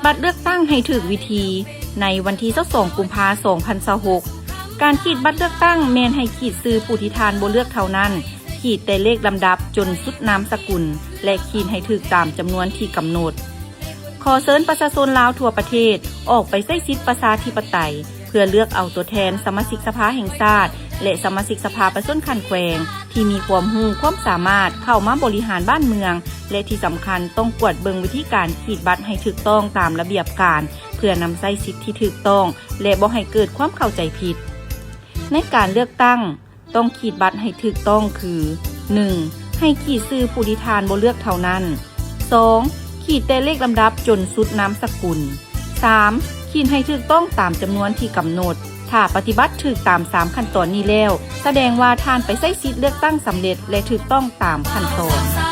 ບັດເລືອກຕັ້ງໃຫ້ຖືກວິທີ ໃນວັນທີຊາວສອງ ກຸມພາ ສອງພັນຊາວຫົກ ການຂີດບັດເລືອກຕັ້ງແມ່ນໃຫ້ຂີດຊື່ຜູ້ທີ່ທ່ານບໍ່ເລືອກເທົ່ານັ້ນ, ຂີດແຕ່ເລກລຳດັບຈົນສຸດນາມສະກຸນ ແລະ ຂີດໃຫ້ຖືກຕາມຈຳນວນທີ່ກຳນົດ. ຂໍເຊີນປະຊາຊົນລາວທົ່ວປະເທດ ອອກໄປໃຊ້ສິດປະຊາທິປະໄຕ ເພື່ອເລືອກເອົາຕົວແທນສະມາຊິກສະພາແຫ່ງຊາດ ແລະ ສະມາຊິກສະພາປະຊາຊົນຂັ້ນແຂວງ ທີ່ມີຄວາມຮູ້ຄວາມສາມາດເຂົ້າມາບໍລິຫານບ້ານເມືອງ ແລະ ທີ່ສຳຄັນຕ້ອງກວດເບິ່ງວິທີການຂີດບັດໃຫ້ຖືກຕ້ອງຕາມລະບຽບການ ເພື່ອນຳໃຊ້ສິດທີ່ຖືກຕ້ອງ ແລະ ບໍ່ໃຫ້ເກີດຄວາມເຂົ້າໃຈຜິດ. ໃນການເລືອກຕັ້ງ ຕ້ອງຂີດບັດໃຫ້ຖືກຕ້ອງຄື ໜຶ່ງ ໃຫ້ຂີດຊື່ຜູ້ທີ່ທ່ານບໍ່ເລືອກເທົ່ານັ້ນ, ສອງ ຂີດແຕ່ເລກລຳດັບຈົນສຸດນາມສະກຸນ, ສາມ ຂີດໃຫ້ຖືກຕ້ອງຕາມຈຳນວນທີ່ກຳນົດ. ຖ້າປະຕິບັດຖືກຕາມສາມຂັ້ນຕອນນີ້ແລ້ວ, ສະແດງວ່າທ່ານໄປໃຊ້ສິດເລືອກຕັ້ງສຳເລັດ ແລະ ຖືກຕ້ອງຕາມຂັ້ນຕອນ.